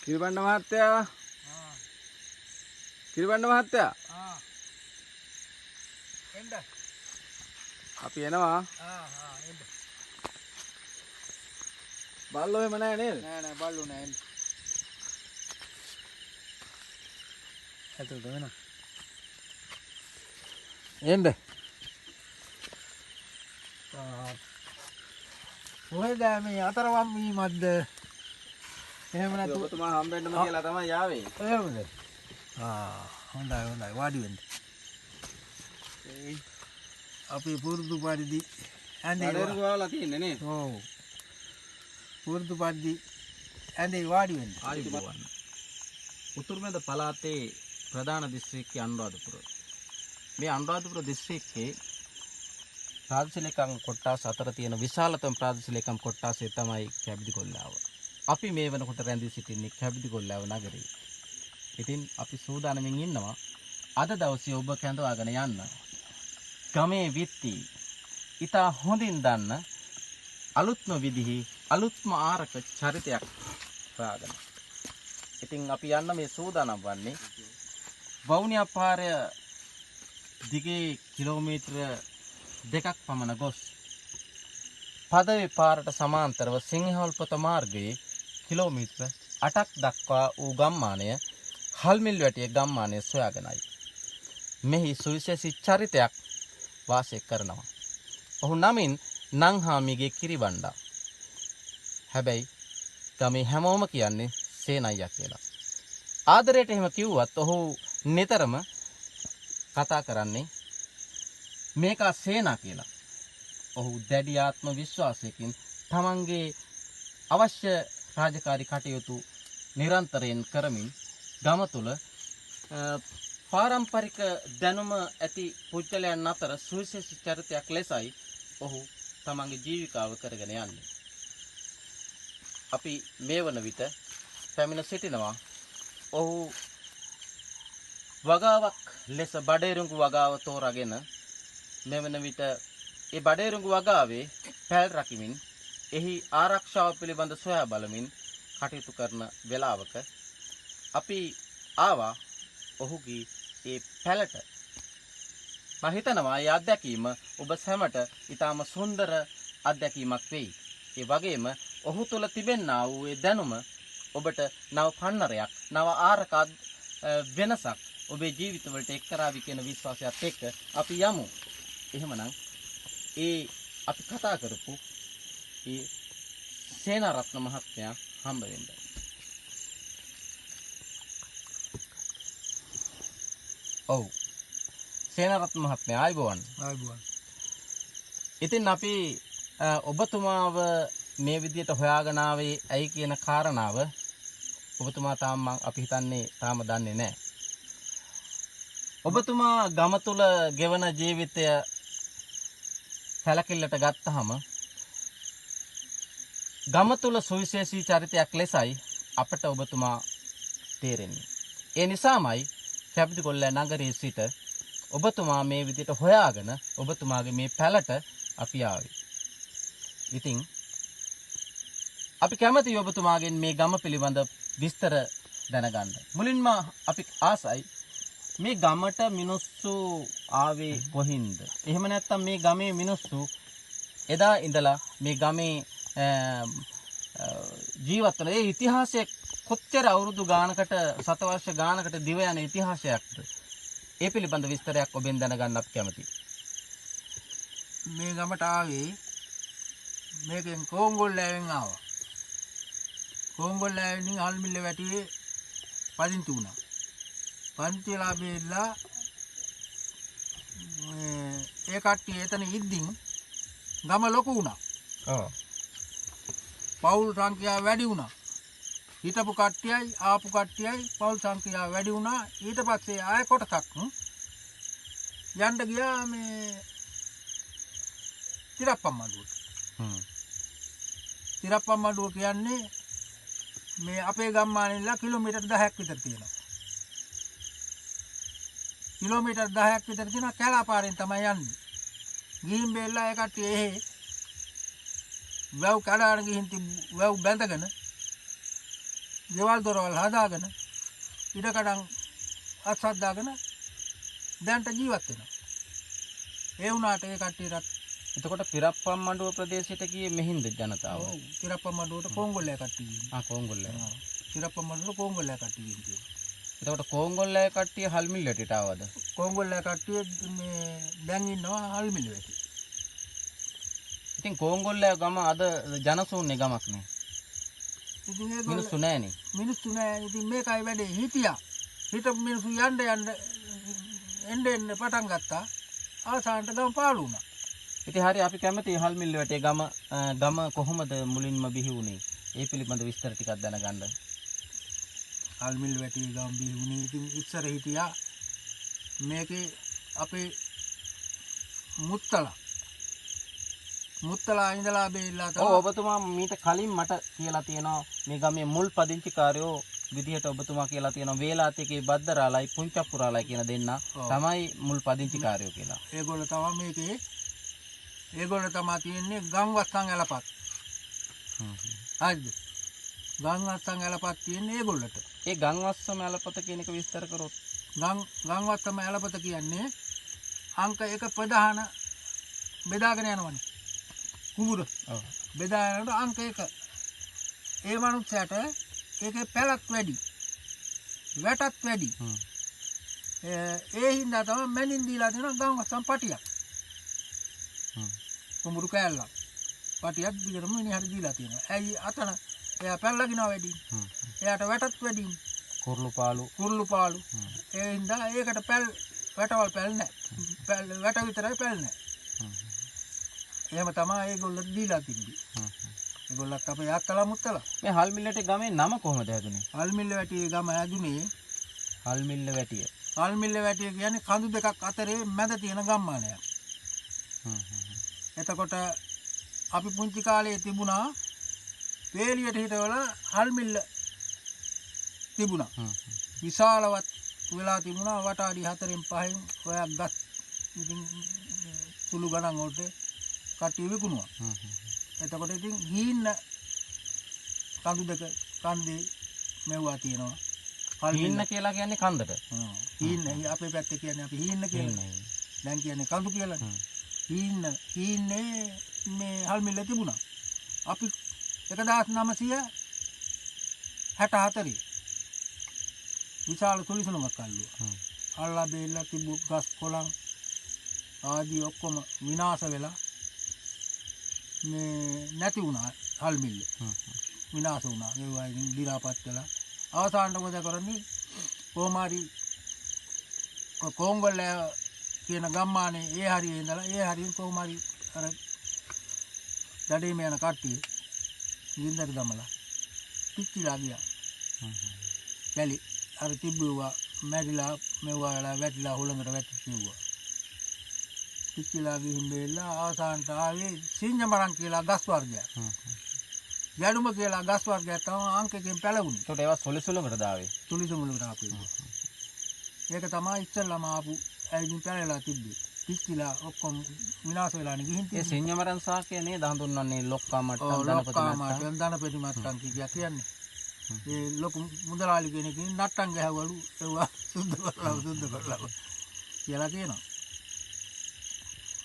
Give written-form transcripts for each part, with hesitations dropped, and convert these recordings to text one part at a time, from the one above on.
කිරිබණ්ඩ මහත්තයා, කිරිබණ්ඩ මහත්තයා, එන්න. අපි එනවා. ආ ආ එන්න. බල්ලෝ එහෙම නෑ නේද? නෑ නෑ, බල්ලෝ නෑ, එන්න. ඇතුළට වෙනවා. එන්න. කොහෙද මේ අතරවම් වීමක්ද? එහෙම නැතු ඔබතුමා හම්බෙන්නම කියලා තමයි ආවේ. එහෙමද? ආ හොඳයි හොඳයි, වාඩි වෙන්න. අපි පුරුදු පරිදි ඇඳේ බඩේරු ගාවලා තියෙන්නේ නේද? ඔව්. පුරුදු පරිදි ඇඳේ වාඩි වෙන්න. ආයුබෝවන්. උතුරුමැද පළාතේ ප්‍රධාන දිස්ත්‍රික්කය අනුරාධපුර. මේ අනුරාධපුර දිස්ත්‍රික්කයේ ප්‍රාදේශීය ලේකම් කොට්ටාස අතර තියෙන විශාලතම ප්‍රාදේශීය ලේකම් කොට්ටාසය තමයි කැබිදිගොල්ලාව. අපි මේ වෙනකොට රැඳී සිටින්නේ කැබිදිගොල්ලාව නගරයේ. ඉතින් අපි සූදානමින් ඉන්නවා අද දවසේ ඔබ කැඳවාගෙන යන්න. ගමේ විත්ති ඉතා හොඳින් දන්න අලුත්ම විදිහේ අලුත්ම ආරක චරිතයක් හොයාගෙන. ඉතින් අපි යන්න මේ සූදානම් වන්නේ වවුනියා පාරය දිගේ කිලෝමීටර 2ක් පමණ ගොස් පදවි පාරට සමාන්තරව සිංහවල්පොත මාර්ගයේ කිලෝමීටර 8ක් දක්වා වූ ගම්මානය හල්මිල් වැටිය ගම්මානය සොයාගෙනයි. මෙහි සුවිශේෂී චරිතයක් වාසය කරනවා. ඔහු නමින් නංහාමිගේ කිරිබණ්ඩා. හැබැයි ගමේ හැමෝම කියන්නේ සේනయ్యා කියලා. ආදරයට එහෙම කිව්වත් ඔහු නිතරම කතා කරන්නේ මේකා සේනා කියලා. ඔහු දැඩි ආත්ම විශ්වාසයකින් තමන්ගේ අවශ්‍ය රාජකාරී කටයුතු නිරන්තරයෙන් කරමින් ගම තුළ පාරම්පරික දැනුම ඇති පුද්ගලයන් අතර සුවිශේෂ චරිතයක් ලෙසයි ඔහු තමන්ගේ ජීවිකාව කරගෙන යන්නේ. අපි මේ වන විට පැමිණ සිටිනවා ඔහු වගාවක් ලෙස බඩේරුඟු වගාව තෝරාගෙන මෙවන විට ඒ බඩේරුඟු වගාවේ පැල් රකිමින් එහි ආරක්ෂාව පිළිබඳ සොයා බලමින් කටයුතු කරන වෙලාවක අපි ආවා ඔහුගේ ඒ පැලට. මම හිතනවා ඒ අත්දැකීම ඔබ සැමට ඉතාම සුන්දර අත්දැකීමක් වෙයි. ඒ වගේම ඔහු තුළ තිබෙන්නා වූ ඒ දැනුම ඔබට නව පන්නරයක්, නව ආරක වෙනසක් ඔබේ ජීවිතවලට එක් කරાવી කියන විශ්වාසයත් එක්ක අපි යමු. එහෙමනම් ඒ අපි කතා කරපු ඒ සේනාරත්න මහත්මයා හම්බ වෙන්න. ඔව්. සේනාරත්න මහත්මයා ආයුබෝවන්. ආයුබෝවන්. ඉතින් අපි ඔබතුමාව මේ විදියට හොයාගෙන ආවේ ඇයි කියන කාරණාව ඔබතුමා තාම අපි හිතන්නේ තාම දන්නේ නැහැ. ඔබතුමා ගම තුල ගෙවන ජීවිතය සැලකිල්ලට ගත්තහම ගම තුල සුවිශේෂී චරිතයක් ලෙසයි අපට ඔබතුමා තේරෙන්නේ. ඒ නිසාමයි කැපිටිගොල්ල නගරයේ සිට ඔබතුමා මේ විදිහට හොයාගෙන ඔබතුමාගේ මේ පැලට අපි ආවේ. ඉතින් අපි කැමතියි ඔබතුමාගෙන් මේ ගම පිළිබඳ විස්තර දැනගන්න. මුලින්ම අපි ආසයි මේ ගමට මිනිස්සු ආවේ කොහින්ද? එහෙම නැත්නම් මේ ගමේ මිනිස්සු එදා ඉඳලා මේ ගමේ ජීවත් වන ඒ ඉතිහාසය කොච්චර අවුරුදු ගානකට සතවර්ෂ ගානකට දිව යන ඉතිහාසයක්ද? ඒ පිළිබඳ විස්තරයක් ඔබෙන් දැනගන්න අපි කැමතියි. මේ ගමට ආවේ මේකෙන් කෝංගොල්ලෑවෙන් ආවා. කෝංගොල්ලෑවෙන් හල්මිල්ල වැටියේ පදිංචි වුණා. පදිංචි වෙලා බෙල්ලා ඒ කට්ටිය එතන ඉද්දින් ගම ලොකු වුණා. ඔව්. පවුල් සංඛ්‍යාව වැඩි වුණා. හිටපු කට්ටියයි ආපු කට්ටියයි පවුල් සංඛ්‍යාව වැඩි වුණා. ඊට පස්සේ ආය කොටසක් යන්න ගියා මේ තිරප්පම් මඩුවට. තිරප්පම් මඩුව කියන්නේ මේ අපේ ගම්මානෙ ඉඳලා කිලෝමීටර් 10ක් විතර තියෙනවා. කිලෝමීටර් 10ක් විතර තියෙනවා. කැලා පාරෙන් තමයි යන්නේ. ගිහින් බෙල්ලා ඒ කට්ටිය එහෙ වැව් කඩාන ගිහින් වැව් බැඳගෙන ගෙවල් දොරවල් හදාගෙන ඉඩකඩම් අත්සද්දාගෙන දැන්ට ජීවත් වෙනවා. ඒ වුණාට ඒ කට්ටියටත් එතකොට පිරප්පම් මඬුව ප්‍රදේශයට ගියේ මෙහින්ද ජනතාව? ඔව්, පිරප්පම් මඬුවට කෝංගොල්ලෑ කට්ටිය ගිහින්. ආ, කෝංගොල්ලෑ. ඔව්, පිරප්පම් මඬුවට කෝංගොල්ලෑ කට්ටිය ගිහින් තියෙනවා. එතකොට කෝංගොල්ලෑ කට්ටිය හල්මිල් වැටියට ආවද? කෝංගොල්ලෑ කට්ටිය මේ දැන් ඉන්නවා හල්මිල් වැටිය. ඉතින් කෝංගොල්ලෑ ගම අද ජනශූන්‍ය ගමක් නේ. ඉතින් ඒගොල්ලෝ මිනිස්සු නෑනේ. මිනිස්සු නෑ. ඉතින් මේකයි වැඩේ. හිටියා. හිටපු මිනිස්සු යන්න යන්න එන්න එන්න පටන් ගත්තා. අවසානට ගම පාළු වුණා. ඉතින් හරි, අපි කැමති හල්මිල් වැටියේ ගම කොහොමද මුලින්ම බිහි වුණේ? ඒ පිළිබඳ විස්තර ටිකක් දැනගන්න. හල්මිල් වැටියේ ගම බිහි වුණේ ඉතින් ඉස්සර හිටියා මේකේ අපේ මුත්තලා ඉඳලා බේරිලා තමයි. ඔව්, ඔබතුමා මීට කලින් මට කියලා තියෙනවා මේ ගමේ මුල් පදිංචිකාරයෝ විදිහට ඔබතුමා කියලා තියෙනවා වේලාතිකේ බද්දරාලයි පුංචප්පුරාලයි කියන දෙන්නා තමයි මුල් පදිංචිකාරයෝ කියලා. ඒගොල්ලෝ තමයි මේකේ, ඒගොල්ලෝ තමයි තියෙන්නේ ගම්වස්සන් ඇලපත්. හරිද? ගම්වස්සන් ඇලපත් තියෙන්නේ ඒගොල්ලට. ඒ ගම්වස්සම ඇලපත කියන එක විස්තර කරොත්? ගම්වස්සම ඇලපත කියන්නේ අංක 1 ප්‍රධාන බෙදාගෙන යනවනේ. කුඹුර. ඔව්. බෙදාගෙන යනකොට අංක 1. ඒ මනුස්සයාට ඒකේ පැලත් වැඩි. වැටත් වැඩි. ඒ හින්දා තමයි මැනින් දීලා තියෙනවා ගම්වස්සම් පටියක්. කුඹුරු කෑල්ලක්. පටියක් දිගටම මිනිහට දීලා තියෙනවා. ඇයි අතන එයා පැල් ලගිනවා වැඩි. එයාට වැටත් වැඩි. කුරුළු පාළු. කුරුළු පාළු. ඒ හින්දා ඒකට පැල් වැටවල් පැල් නෑ. පැල් වැට විතරයි පැල් නෑ. එහෙම තමයි ඒගොල්ලෝ දීලා තිබ්බේ. ඒගොල්ලත් අපේ අත්තලා මුත්තලා. මේ හල්මිල්ලට ගමේ නම කොහොමද හැදුනේ? හල්මිල්ල වැටියේ ගම හැදුනේ හල්මිල්ල වැටිය. හල්මිල්ල වැටිය කියන්නේ කඳු දෙකක් අතරේ මැද තියෙන ගම්මානයක්. එතකොට අපි පුංචි කාලේ තිබුණා වේලියට හිටවල හල්මිල්ල තිබුණා. විශාලවත් වෙලා තිබුණා වටාඩි 4න් 5න් ඔයක් ගස් ඉතින් සුළු ගණන් වලට කට්ටිය විකුණුවා. එතකොට ඉතින් හීන්න කඳු දෙක කන්දේ මෙව්වා තියෙනවා. හීන්න කියලා කියන්නේ කන්දට. හීන්න අපේ පැත්තේ කියන්නේ අපි හීන්න කියලා. දැන් කියන්නේ කඳු කියලා. හීන්න හීන්නේ මේ හල්මිල්ල තිබුණා. අපි 1964 විශාල තුලිසුණුමක් අල්ලුවා. අල්ලා බේරලා තිබු ගස් කොළන් ආදී ඔක්කොම විනාශ වෙලා මේ නැති වුණා හල්මිල්ල. විනාශ වුණා. ඒවා ඉතින් දි รา පත් වෙලා අවසානට මොකද කරන්නේ? කොහොම හරි කෝංගොල්ල කියන ගම්මානේ ඒ හරියේ ඉඳලා ඒ හරියෙන් කොහොම හරි අර දඩේම යන කට්ටිය ගින්දර දමලා පිච්චිලා ගියා. කැලි අර තිබ්බුවා මැරිලා මෙව්වා වෙලා වැටිලා හුළඟට වැටිච්චුවා. පිච්චිලා ගිහින් බෙල්ලා අවසානට ආවේ සිංහමරන් කියලා ගස් වර්ගයක්. ගැඩුම කියලා ගස් වර්ගයක් තමයි අංක එකෙන් පැලවුනේ. ඒකට ඒවා සොලිසුලකට දාවේ. සොලිසුලකට ආපු ඒවා. ඒක තමයි ඉස්සෙල්ලාම ආපු ඇයිදින් පැලලා තිබ්බේ. පිච්චිලා ඔක්කොම විනාශ වෙලානේ ගිහින් ඒ තිබ්බේ. සිංහමරන් සාකය නේද හඳුන්වන්නේ ලොක්කා මට්ටම් ඔව්, ධනපති ලොක්කා මට්ටම්. මට්ටම් ධනපති මට්ටම් කිය කියන්නේ. ඒ ලොකු මුදලාලි කෙනෙක් නට්ටම් ගැහුවලු ඒවා සුද්ධ කරලා සුද්ධ කරලා කියලා කියනවා.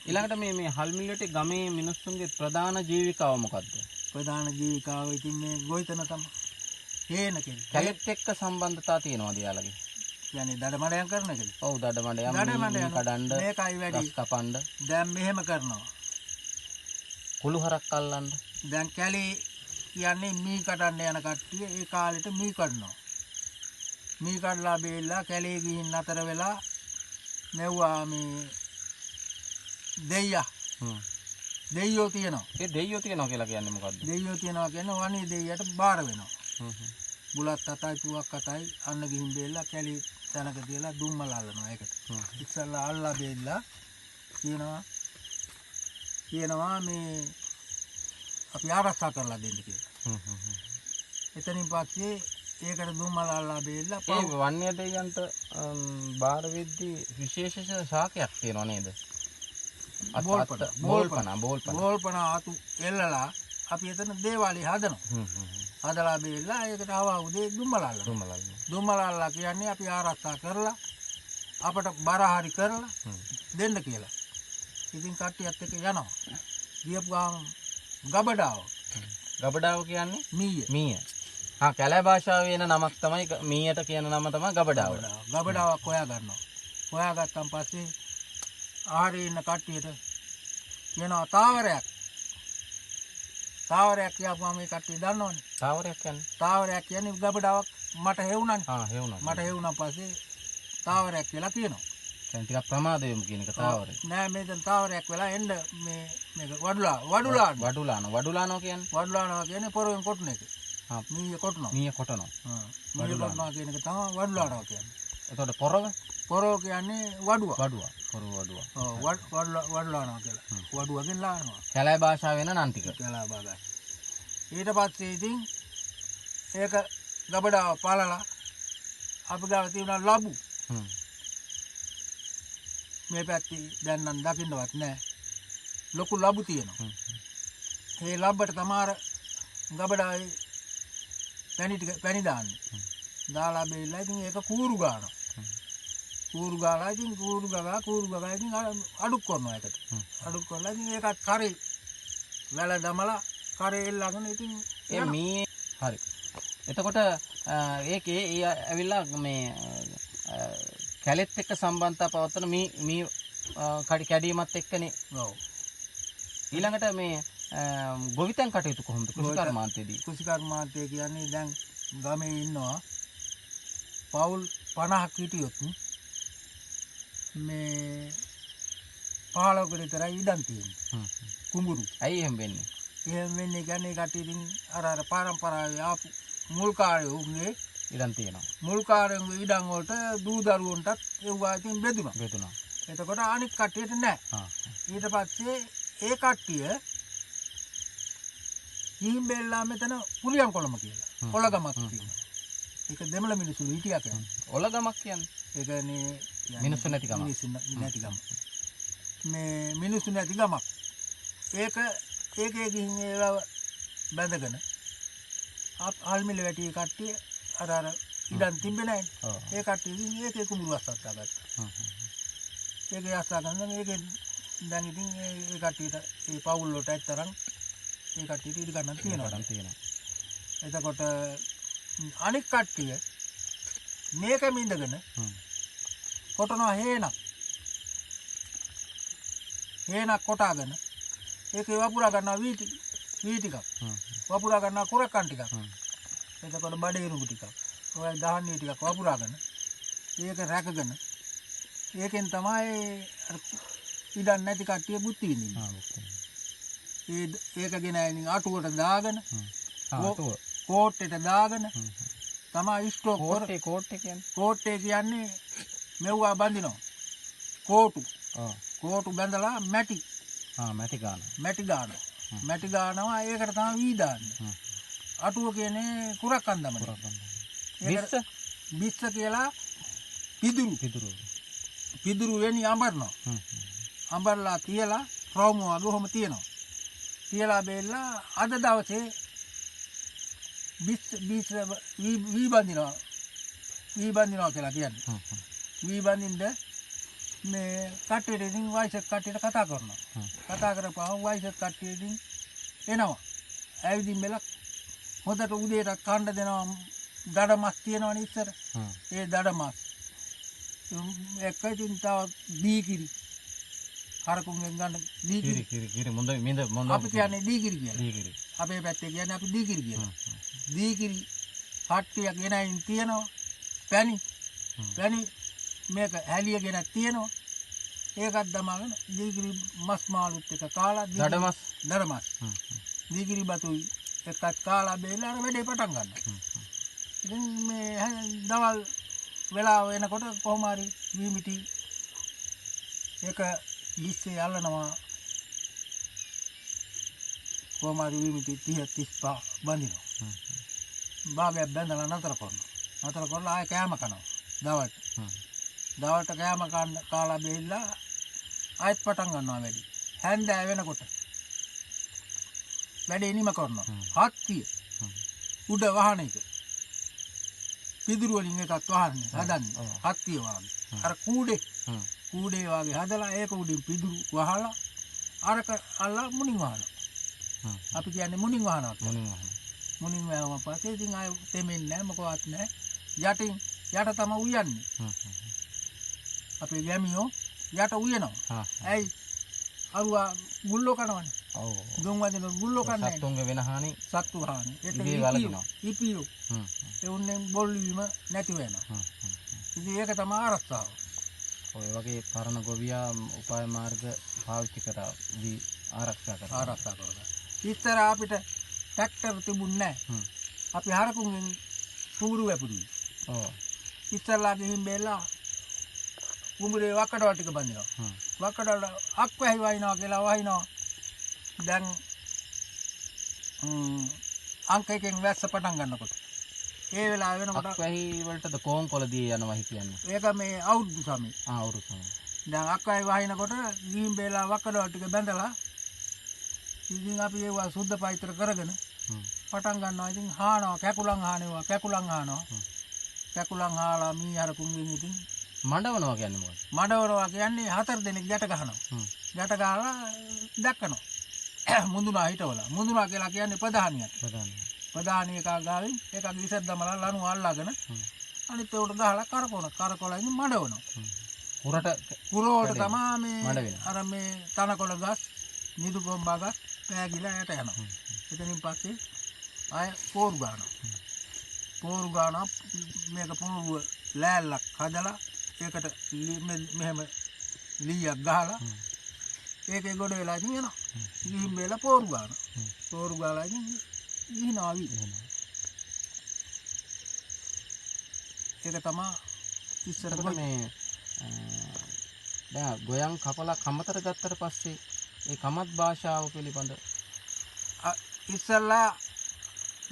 ඊළඟට මේ මේ හල්මිල්ලට ගමේ මිනිස්සුන්ගේ ප්‍රධාන ජීවිකාව මොකද්ද? ප්‍රධාන ජීවිකාව ඉතින් මේ ගොවිතැන තමයි. හේන කෙලි. කැලෙත් එක්ක සම්බන්ධතා තියෙනවද යාළගේ? කියන්නේ දඩමඩයන් කරන එකද? ඔව්, දඩමඩයන්, දඩමඩයන්. මී කඩන්න, මේකයි වැඩි. ගස් කපන්න. දැන් මෙහෙම කරනවා. කුළු හරක් අල්ලන්න. දැන් කැලේ කියන්නේ මී කඩන්න යන කට්ටිය ඒ කාලෙට මී කඩනවා. මී කඩලා බේරලා කැලේ ගිහින් නතර වෙලා මෙව්වා මේ දෙයියා. දෙයියෝ තියෙනවා. ඒ දෙයියෝ තියෙනවා කියලා කියන්නේ මොකද්ද? දෙයියෝ තියෙනවා කියන්නේ වනේ දෙයියට බාර වෙනවා. බුලත් අතයි පුවක් අතයි අන්න ගිහින් බේරලා කැලේ තැනක තියලා දුම්මල අල්ලනවා ඒකට. ඉස්සල්ලා අල්ලා බේරලා කියනවා මේ අපි ආරක්ෂා කරලා දෙන්න කියලා. එතනින් පස්සේ ඒකට දුම්මල අල්ලා බේරලා ඒ වන්‍ය දෙයියන්ට බාර වෙද්දී විශේෂ ශාකයක් තියෙනවා නේද? බෝල්පන. බෝල්පන, බෝල්පන. බෝල්පන අතු එල්ලලා අපි එතන දේවාලේ හදනවා. හදලා බෙල්ලා ඒකට ආවා උදේ දුම්මල අල්ලනවා. දුම්මල අල්ලලා කියන්නේ අපි ආරක්ෂා කරලා අපට බර හරි කරලා දෙන්න කියලා. ඉතින් කට්ටියත් එක්ක යනවා. ගියපු ගමන් ගබඩාව. ගබඩාව කියන්නේ මීය. මීය. හා කැලෑ භාෂාවේ එන නමක් තමයි මීයට කියන නම තමයි ගබඩාව. ගබඩාවක් හොයා ගන්නවා. හොයාගත්තන් පස්සේ ආහාරේ ඉන්න කට්ටියට කියනවා තාවරයක්. තාවරයක් කියපුවම මේ කට්ටිය දන්නවනේ. තාවරයක් කියන්නේ? තාවරයක් කියන්නේ ගබඩාවක් මට හෙවුණානේ. ආ හෙවුණා. මට හෙවුණා පස්සේ තාවරයක් කියලා කියනවා. දැන් ටිකක් ප්‍රමාද වෙමු කියන එක තාවරය. නෑ මේ දැන් තාවරයක් වෙලා එන්න මේ මේක වඩුලා වඩුලාන. වඩුලානවා කියන්නේ? වඩුලානවා කියන්නේ පොරවෙන් කොටන එක. ආ මීය කොටනවා. මීය කොටනවා. ආ මීය කොටනවා කියන එක තමයි වඩුලානවා කියන්නේ. එතකොට පොරව? පොරව කියන්නේ වඩුවා. වඩුවා. පොරව වඩුවා. ඔව් වඩුලානවා කියලා. වඩුවගෙන් ලානවා. කැලෑ භාෂාව වෙන නම් ටික. කැලෑ භාෂාව. ඊට පස්සේ ඉතින් ඒක ගබඩාව පළලා අපි ගාව තියුණා ලබු. මේ පැත්තේ දැන් නම් දකින්නවත් නෑ. ලොකු ලබු තියෙනවා. ඒ ලබ්බට තමාර ගබඩාවේ පැණි ටික පැණි දාන්නේ. දාලා බෙල්ලා ඉතින් ඒක කූරු ගන්නවා. කූරු ගාලා ඉතින් කූරු ගගා ඉතින් අඩුක් කරනවා ඒකට. අඩුක් කරලා ඉතින් ඒකත් කරේ වැල දමලා කරේ එල්ලගෙන ඉතින් ඒ මී හරි. එතකොට ඒකේ ඒ ඇවිල්ලා මේ කැලෙත් එක්ක සම්බන්ධතා පවත්වන මී මී කැඩීමත් එක්කනේ. ඔව්. ඊළඟට මේ ගොවිතැන් කටයුතු කොහොමද කෘෂිකර්මාන්තයේදී? කෘෂිකර්මාන්තය කියන්නේ දැන් ගමේ ඉන්නවා පවුල් 50ක් හිටියොත් මේ 15කට විතරයි ඉඩම් තියෙන්නේ. කුඹුරු. ඇයි එහෙම වෙන්නේ? එහෙම වෙන්නේ කියන්නේ කට්ටිය ඉතින් අර අර පරම්පරාවේ ආපු මුල් කාලේ උන්ගේ ඉඩම් තියෙනවා. මුල් කාලේ උන්ගේ ඉඩම් වලට දූ දරුවන්ටත් ඒවා ඉතින් බෙදුණා. බෙදුණා. එතකොට අනිත් කට්ටියට නෑ. ඊට පස්සේ ඒ කට්ටිය ගිහින් බෙල්ලා මෙතන පුලියන් කොළම කියලා. ඔලගමක් තියෙනවා. ඒක දෙමළ මිනිස්සු හිටියා කියන්නේ. ඔලගමක් කියන්නේ? ඒ කියන්නේ මිනිස්සු නැති ගමක්. මිනිස්සු නැති ගම. මේ මිනිස්සු නැති ගමක්. ඒක ඒකේ ගිහින් ඒවා බැඳගෙන ආල්මිල වැටිය කට්ටිය අර අර ඉඩම් තිබ්බේ නෑනේ. ඒ කට්ටිය ගිහින් ඒකේ කුඹුරු අස්සක් ගත්තා. ඒකේ අස්සා ගන්න ඒකේ දැන් ඉතින් ඒ කට්ටියට ඒ පවුල් වලට ඇත්තරම් ඒ කට්ටියට ඉඩ ගන්න තියෙනවා. එතකොට අනික් කට්ටිය මේකම ඉඳගෙන කොටනවා හේනක්. හේනක් කොටාගෙන ඒකේ වපුරා ගන්නවා වී ටිකක්. වපුරා ගන්නවා කුරක්කන් ටිකක්. එතකොට බඩේ ඉරුඟු ටිකක්. ඔය දහන්නේ ටිකක් වපුරාගෙන ඒක රැකගෙන ඒකෙන් තමයි අර ඉඩම් නැති කට්ටිය බුද්ධි විඳින්නේ. ඒක ගෙන ඉතින් අටුවට දාගෙන කෝට්ටේට දාගෙන තමයි ස්ටෝක් කෝට්ටේ කෝට්ටේ කියන්නේ කෝට්ටේ කියන්නේ මෙව්වා බඳිනවා. කෝටු. කෝටු බඳලා මැටි. මැටි ගානවා. මැටි ගානවා. මැටි ගානවා ඒකට තමයි වී දාන්නේ. අටුව කියන්නේ කුරක්කන් දමන. බිස්ස බිස්ස කියලා පිදුරු. පිදුරු වෙනි අඹරනවා. අඹරලා තියලා රවුම වගේ ඔහොම තියෙනවා. තියලා බෙල්ලා අද දවසේ බිස්ස බිස්ස වී බඳිනවා. වී බඳිනවා කියලා කියන්නේ. වී බඳින්න මේ කට්ටියට ඉතින් වයසක කට්ටියට කතා කරනවා. කතා කරපුවම වයසක කට්ටිය ඉතින් එනවා. ඇවිදින් මෙලක් හොඳට උදේට කන්න දෙනවා. දඩ මස් තියෙනවනේ ඉස්සර. ඒ දඩ මස්. එක්ක ඉතින් තව දී කිරි. හරකුන්ගෙන් ගන්න දී කිරි. කිරි කිරි මොඳ මිඳ මොඳ අපි කියන්නේ දී කිරි කියලා. දී කිරි. අපේ පැත්තේ කියන්නේ අපි දී කිරි කියලා. දී කිරි කට්ටියක් ගෙනයින් තියෙනවා. පැණි. පැණි මේක හැලිය ගෙනත් තියෙනවා. ඒකත් දමාගෙන දී කිරි මස් මාළුත් එක කාලා දඩ මස් දඩ මස්. දී කිරි බතුයි එකත් කාලා බේලා අර වැඩේ පටන් ගන්නවා. ඉතින් මේ දවල් වෙලාව එනකොට කොහොම හරි වී මිටි ඒක 20 අල්ලනවා. කොහොම හරි වී මිටි 30 35 බඳිනවා. භාගයක් බැඳලා නතර කරනවා. නතර කරලා ආයෙ කෑම කනවා දවල්ට. දවල්ට කෑම කාලා බෙල්ලා ආයෙත් පටන් ගන්නවා වැඩි. හැන්දෑව වෙනකොට වැඩේ නිම කරනවා. හත්තිය. උඩ වහන එක. පිදුරු වලින් එකක් වහන්නේ හදන්නේ. හත්තිය වගේ. අර කූඩේ. කූඩේ වගේ හදලා ඒක උඩින් පිදුරු වහලා අරක අල්ලා මුණින් වහනවා. අපි කියන්නේ මුණින් වහනවා කියලා. මුණින් වහනවා. මුණින් වැහුවා පස්සේ ඉතින් ආය තෙමෙන්නේ නැහැ මොකවත් නැහැ. යටින් යට තම උයන්නේ. අපේ ගැමියෝ යට උයනවා. ඇයි? අරුවා ගුල්ලෝ කනවනේ. ඔව්. දුම් වදින ගුල්ලෝ කන්නේ. සත්තුන්ගේ වෙන හානි. සත්තු හානි. ඒක වළකිනවා. ඉපියෝ. ඒ උන්නේ බොල් වීම නැති වෙනවා. ඉතින් ඒක තමයි ආරක්ෂාව. ඔය වගේ පරණ ගොවියා උපාය මාර්ග පාවිච්චි කරා වී ආරක්ෂා කරා. ආරක්ෂා කරනවා. ඉස්සර අපිට ට්‍රැක්ටර් තිබුණේ නැහැ. අපි හරකුන්ගෙන් කුඹුරු වැපුරුවේ. ඔව්. ඉස්සරලා ගිහින් බෙල්ලා කුඹුරේ වක්කඩවල් ටික බඳිනවා. වක්කඩවල අක්වැහි වහිනවා කියලා වහිනවා. දැන් අංක එකෙන් වැස්ස පටන් ගන්නකොට ඒ වෙලාව වෙනකොට අක්වැහි වලටද කෝන් කොළ දී යනවා කියන්නේ. ඒක මේ අවුරුදු සමය. ආ අවුරුදු සමය. දැන් අක්වැහි වහිනකොට ගිහින් බෙල්ලා වක්කඩවල් ටික බැඳලා ඉතින් අපි ඒවා සුද්ධ පවිත්‍ර කරගෙන පටන් ගන්නවා. ඉතින් හානවා, කැකුලන් හානවා, කැකුලන් හානවා. කැකුලන් හාලා මී හරකුන්ගෙන් ඉතින් මඩවනවා කියන්නේ මොකක්ද? මඩවනවා කියන්නේ හතර දෙනෙක් ගැට ගහනවා. ගැට ගහලා දක්කනවා. මුඳුනා හිටවලා. මුඳුනා කියලා කියන්නේ ප්‍රධානියට. ප්‍රධානිය. ප්‍රධානිය එකා ගාවින් එකක් ඉසක් දමලා ලණුව අල්ලාගෙන අනිත් ඒකට ගහලා කරකවන. කරකවලා ඉතින් මඩවනවා. කුරට කුරවලට තමා මේ අර මේ තනකොළ ගස්, නිදු කොම්බා ගස් පෑගිලා යට යනවා. එතනින් පස්සේ ආය පෝරු ගන්නවා. පෝරු ගන්නවා. මේක පෝරුව ලෑල්ලක් හදලා ඒකට මෙහෙම ලීයක් ගහලා ඒකේ ගොඩ වෙලා ඉතින් එනවා. ගිහින් බේලා පෝරු ගන්නවා. පෝරු ගාලා ඉතින් ගිහිනවා වි. ඒක තමයි ඉස්සර මේ දැන් ගොයන් කපලා කමතර ගත්තට පස්සේ ඒ කමත් භාෂාව පිළිබඳ ඉස්සල්ලා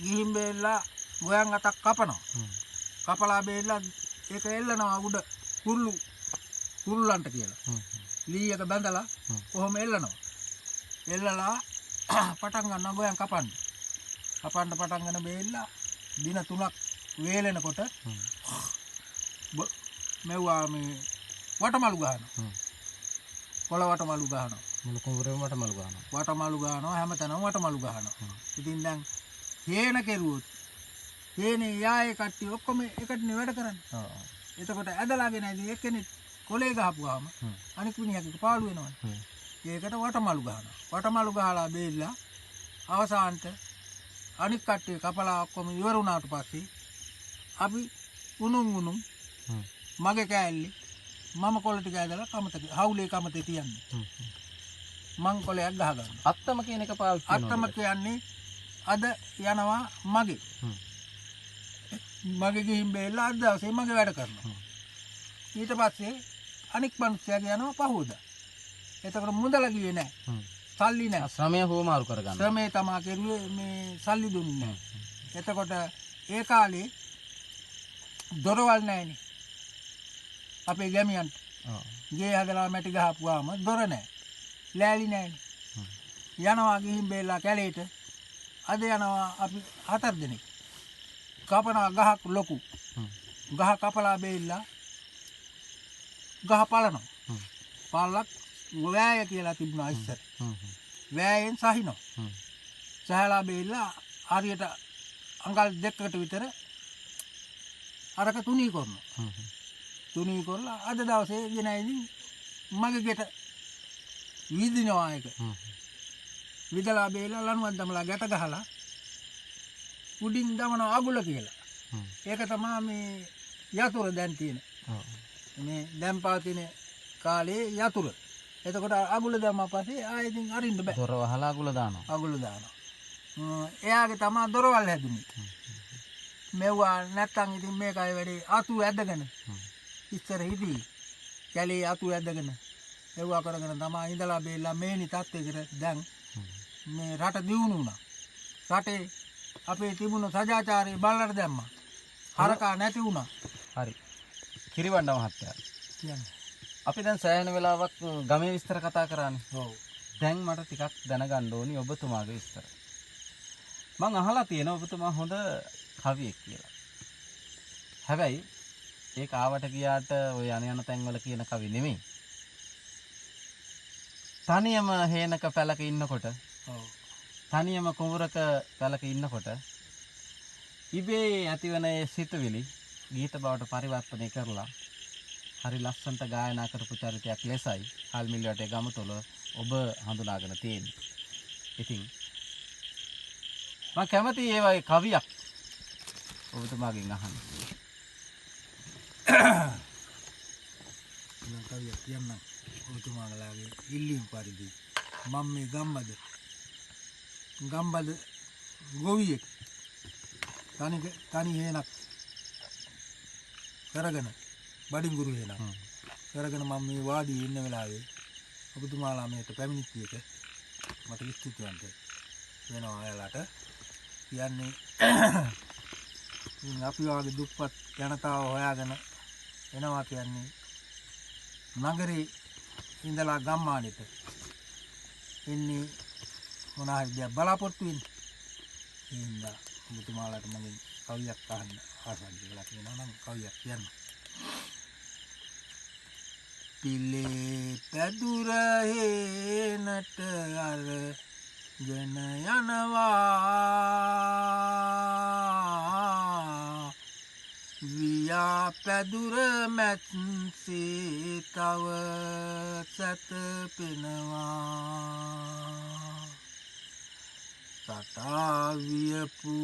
ගිහින් බේලා ගොයන් අතක් කපනවා. කපලා බේලා ඒක එල්ලනවා උඩ කුරුළු කුරුල්ලන්ට කියලා. ලී එක බැඳලා කොහොම එල්ලනවා. එල්ලලා පටන් ගන්නවා ගොයන් කපන්න. කපන්න පටන් ගන්න බේලා දින 3ක් වේලෙනකොට මෙව්වා මේ වටමලු ගහනවා. කොළ වටමලු ගහනවා. මුළු කුඹුරේම වටමලු ගහනවා. වටමලු ගහනවා, හැමතැනම වටමලු ගහනවා. ඉතින් දැන් හේන කෙරුවොත් හේනේ යායේ කට්ටිය ඔක්කොම එකටනේ වැඩ කරන්නේ. ඔව්. එතකොට ඇදලාගෙන ඉතින් එක්කෙනෙක් කොලේ ගහපුවාම අනික් මිනිහාට පාළු වෙනවනේ. ඒකට වටමලු ගහනවා. වටමලු ගහලා බේරිලා අවසානට අනික් කට්ටිය කපලා ඔක්කොම ඉවර වුණාට පස්සේ අපි උණුම් උණුම් මගේ කෑල්ලේ මම කොළ ටික ඇදලා කමත හවුලේ කමතේ තියන්නේ. මං කොලයක් ගහ ගන්නවා. අත්තම කියන එක පාවිච්චි කරනවා. අත්තම කියන්නේ අද යනවා මගේ. මගේ ගිහින් බේරලා අද දවසේ මගේ වැඩ කරනවා. ඊට පස්සේ අනික් මිනිස්සයාගේ යනවා පහුවදා. එතකොට මුදල ගියේ නෑ. සල්ලි නෑ. ශ්‍රමය හුවමාරු කරගන්න. ශ්‍රමය තමා කෙරුවේ මේ සල්ලි දුන්නේ නෑ. එතකොට ඒ කාලේ දොරවල් නෑනේ. අපේ ගැමියන්ට. ගේ හදලා මැටි ගහපුවාම දොර නෑ. ලෑලි නෑනේ. යනවා ගිහින් බේරලා කැලේට. අද යනවා අපි 4 දෙනෙක්. කපනවා ගහක් ලොකු. ගහ කපලා බේරලා ගහ පලනවා. පල්ලක් වෑය කියලා තිබුණා ඉස්සර. වෑයෙන් සහිනවා. සහලා බේරලා හරියට අඟල් 2කට විතර අරක තුනී කරනවා. තුනී කරලා අද දවසේ ගෙන ඉතින් මගේ ගෙට විදිනවා ඒක. විදලා බේරලා ලණුවක් දමලා ගැට ගහලා උඩින් දමන අගුල කියලා. ඒක තමයි මේ යතුර දැන් තියෙන. මේ දැන් පවතින කාලේ යතුර. එතකොට අගුල දැම්මා පස්සේ ආයෙ ඉතින් අරින්න බෑ. දොර වහලා අගුල දානවා. අගුල දානවා. එයාගේ තමයි දොරවල් හැදුනේ. මෙව්වා නැත්තම් ඉතින් මේකයි වැඩේ අතු ඇදගෙන. ඉස්සර හිටියේ කැලේ අතු ඇදගෙන එව්වා කරගෙන තමයි ඉඳලා බේරලා මේනි තත්ත්වයකට දැන් මේ රට දියුණු වුණා. රටේ අපේ තිබුණ සදාචාරය බලලට දැම්මා. හරකා නැති වුණා. හරි. කිරිවණ්ඩ මහත්තයා කියන්නේ අපි දැන් සෑහෙන වෙලාවක් ගමේ විස්තර කතා කරානේ. ඔව්. දැන් මට ටිකක් දැනගන්න ඕනි ඔබතුමාගේ විස්තර. මං අහලා තියෙනවා ඔබතුමා හොඳ කවියෙක් කියලා. හැබැයි ඒක ආවට ගියාට ඔය යන යන තැන්වල කියන කවි නෙමෙයි. තනියම හේනක පැලක ඉන්නකොට, ඔව්, තනියම කුඹුරක පැලක ඉන්නකොට ඉබේ ඇතිවන ඒ සිතුවිලි ගීත බවට පරිවර්තනය කරලා හරි ලස්සනට ගායනා කරපු චරිතයක් ලෙසයි හල්මිල් වටේ ගම තුළ ඔබ හඳුනාගෙන තියෙන්නේ. ඉතින් මම කැමතියි ඒ වගේ කවියක් ඔබතුමාගෙන් අහන්න. මම කවියක් කියන්නම් ඔබතුමාලාගේ ඉල්ලීම් පරිදි. මම මේ ගම්බද ගොවියෙක්, තනි හේනක් කරගෙන, බඩින්ගුරු හේනක් කරගෙන මම මේ වාඩියේ ඉන්න වෙලාවේ ඔබතුමාලා මේට පැමිණිච්ච එක මට ස්තුතිවන්ත වෙනවා ඔයාලට. කියන්නේ ඉතින් අපි වාගේ දුප්පත් ජනතාව හොයාගෙන එනවා කියන්නේ නගරේ ඉඳලා ගම්මානෙට එන්නේ මොන හරි දෙයක් බලාපොරොත්තු වෙන්නේ. ඒ හින්දා ඔබතුමාලාට මගෙන් කවියක් අහන්න ආසයි කියලා කියනවා නම් කවියක් කියන්න. පිලේ පැදුර හේනට අරගෙන යනවා, වියා පැදුර මැත්සේ තව සැතපෙනවා, සටා වියපු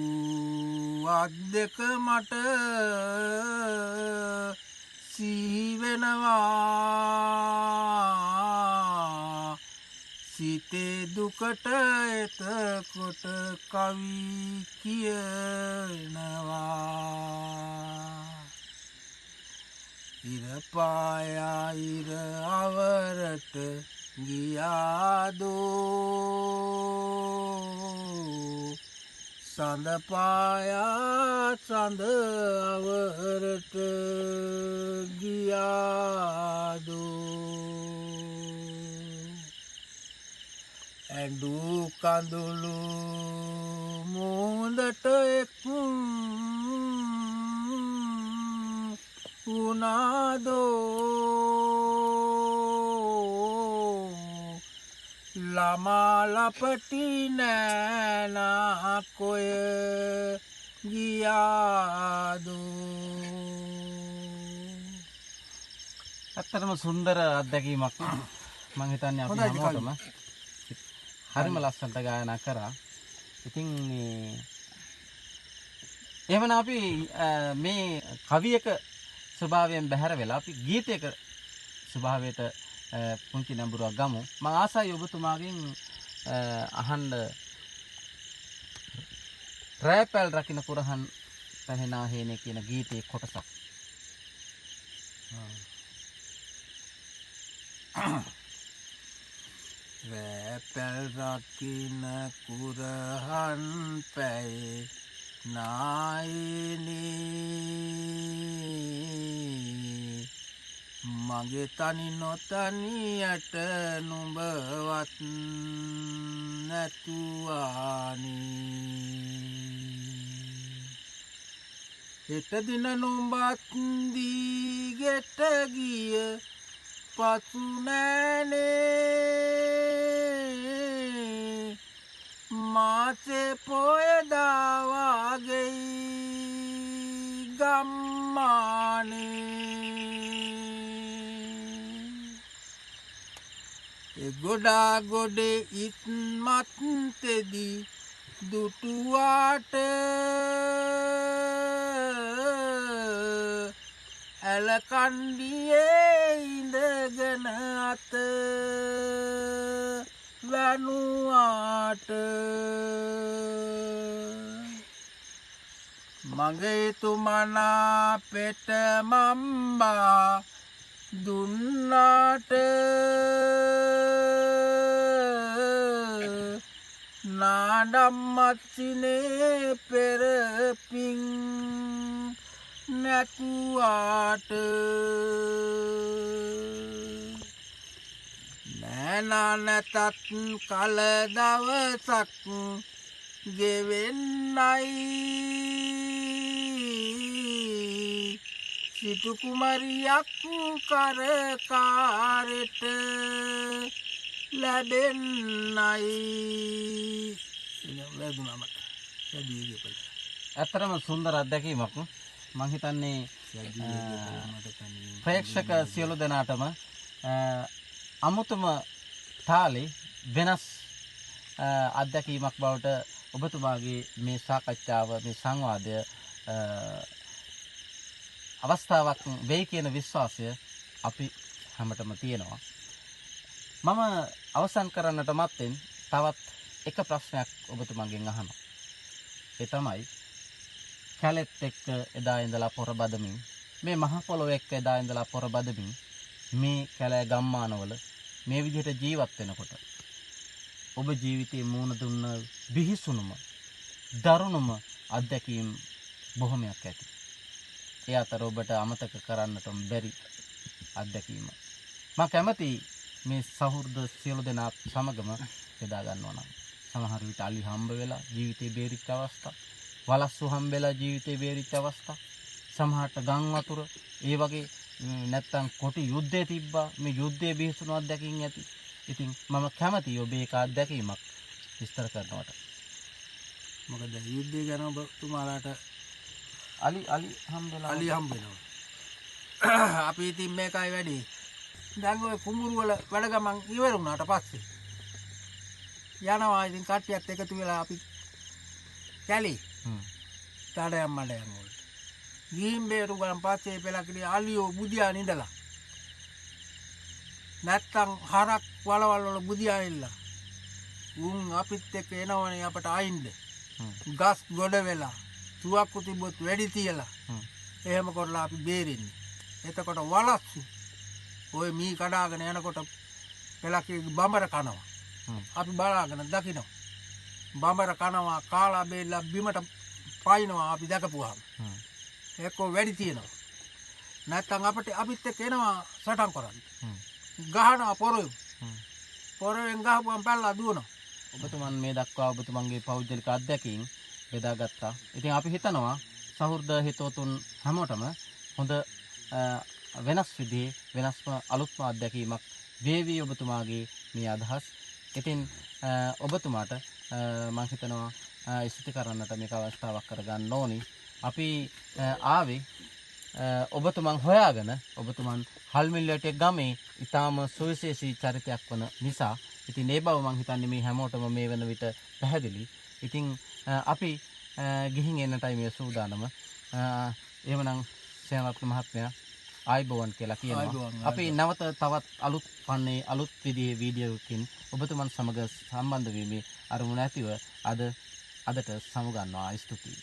අත් දෙක මට සිහි වෙනවා, සිතේ දුකට එතකොට කවි කියනවා, ඉර පායා ඉර අවරට ගියාදෝ, සඳ පායා සඳ අවරට ගියාදෝ, ඇඬු කඳුළු මුහුදට එක් වුණාදෝ, ළමා ලපටි නෑනා කොය ගියාදෝ. ඇත්තටම සුන්දර අත්දැකීමක්. මං හිතන්නේ අපි හැමෝටම හරිම ලස්සනට ගායනා කරා. ඉතින් මේ එහෙමනම් අපි මේ කවියක ස්වභාවයෙන් බැහැර වෙලා අපි ගීතයක ස්වභාවයට පුංචි නැඹුරුවක් ගමු. මං ආසයි ඔබතුමාගෙන් අහන්න රෑපැල් රකින්න කුරහන් පැහැනා හේනේ කියන ගීතයේ කොටසක්. රෑපැල් රකින්න කුරහන් පැයේ නායනේ, මගේ තනි නොතනියට නුඹවත් නැතුවානේ, හෙට දින නුඹත් දීගෙට ගිය පසු නෑනේ, මාසේ පොය දාවාගෙයි ගම්මානේ, ඒ ගොඩා ගොඩේ ඉත්මත් තෙදි දුටුවාට ඇල කණ්ඩියේ ඉඳගෙන අත වැනුවාට, මගේ තුමනා පෙට මම්බා දුන්නාට නාඩම්මත්සිනේ පෙර පින් නැතුවාට, නෑනා නැතත් කල දවසක් ගෙවෙන්නයි සිටු කුමරියක් කරකාරෙට ලැබෙන්නයි. වැදුනා මට. ඇත්තටම සුන්දර අත්දැකීමක්. මං හිතන්නේ ප්‍රේක්ෂක සියලු දෙනාටම අමුතුම තාලේ වෙනස් අත්දැකීමක් බවට ඔබතුමාගේ මේ සාකච්ඡාව, මේ සංවාදය අවස්ථාවක් වෙයි කියන විශ්වාසය අපි හැමතෙම තියෙනවා. මම අවසන් කරන්නට මත්තෙන් තවත් එක ප්‍රශ්නයක් ඔබතුමාගෙන් අහනවා. ඒ තමයි කැලෙත් එක්ක එදා ඉඳලා පොර බදමින්, මේ මහ පොළොව එක්ක එදා ඉඳලා පොර බදමින් මේ කැලෑ ගම්මානවල මේ විදිහට ජීවත් වෙනකොට ඔබ ජීවිතේ මූණ දුන්න බිහිසුණුම දරුණුම අත්දැකීම් බොහොමයක් ඇති. ඒ අතර ඔබට අමතක කරන්නටම බැරි අත්දැකීම. මම කැමති මේ සහෘද සියලු දෙනා සමගම බෙදා ගන්නවා නම්. සමහර විට අලි හම්බ වෙලා ජීවිතේ බේරිච්ච අවස්ථා, වලස්සු හම්බ වෙලා ජීවිතේ බේරිච්ච අවස්ථා, සමහරට ගම් වතුර, ඒ වගේ නැත්තම් කොටි යුද්ධය තිබ්බා, මේ යුද්ධයේ බිහිසුණු අත්දැකීම් ඇති. ඉතින් මම කැමතියි ඔබේ එක අත්දැකීමක් විස්තර කරනවට. මොකද යුද්ධය ගැන ඔබතුමාලාට අලි අලි හම්බ වෙලා අලි හම්බ වෙනවා. අපි ඉතින් මේකයි වැඩි. දැන් ඔය කුඹුරු වල වැඩ ගමන් ඉවර වුණාට පස්සේ යනවා ඉතින් කට්ටියත් එකතු වෙලා අපි කැලේ තඩයන් මඩයන් වලට ගිහින් බේරු ගමන් පස්සේ පෙලකිලි අලියෝ බුදියාන ඉඳලා නැත්තම් හරක් වලවල් වල බුදියා ඉල්ලා උන් අපිත් එක්ක එනවනේ අපට අයින්ද ගස් ගොඩ වෙලා තුවක්කු තිබ්බොත් වැඩි තියලා එහෙම කරලා අපි බේරෙන්නේ. එතකොට වලස්සු ඔය මී කඩාගෙන යනකොට පෙලකිලි බඹර කනවා. අපි බලාගෙන දකිනවා. බඹර කනවා, කාලා බේරලා බිමට පයින්නවා අපි දැකපුවාම. එක්කෝ වැඩි තියෙනවා. නැත්තම් අපිට අපිත් එක්ක එනවා සටන් කරන්න. ගහනවා පොරොවෙන්. පොරොවෙන් ගහපුවම පැනලා දුවනවා. ඔබතුමන් මේ දක්වා ඔබතුමන්ගේ පෞද්ගලික අත්දැකීම් බෙදාගත්තා. ඉතින් අපි හිතනවා සහෘද හිතවතුන් හැමෝටම හොඳ වෙනස් විදිහේ වෙනස්ම අලුත්ම අත්දැකීමක් වේවි ඔබතුමාගේ මේ අදහස්. ඉතින් ඔබතුමාට මං හිතනවා ස්තුති කරන්නට මේක අවස්ථාවක් කරගන්න ඕනි. අපි ආවේ ඔබතුමන් හොයාගෙන ඔබතුමන් හල්මිල්ලට ගමේ ඊටාම සුවිශේෂී චරිතයක් වන නිසා. ඉතින් ඒ බව මං හිතන්නේ මේ හැමෝටම මේ වෙන විට පැහැදිලි. ඉතින් අපි ගිහින් එන්නටයි මේ සූදානම. එහෙමනම් සේනාරත්න මහත්මයා ආයිබෝවන් කියලා කියනවා. අපි නැවත තවත් අලුත් පන්නේ අලුත් විදිහේ වීඩියෝකින් ඔබතුමන් සමග සම්බන්ධ වීමේ අරමුණ ඇතිව අදට සමුගන්නවා. ස්තුතියි.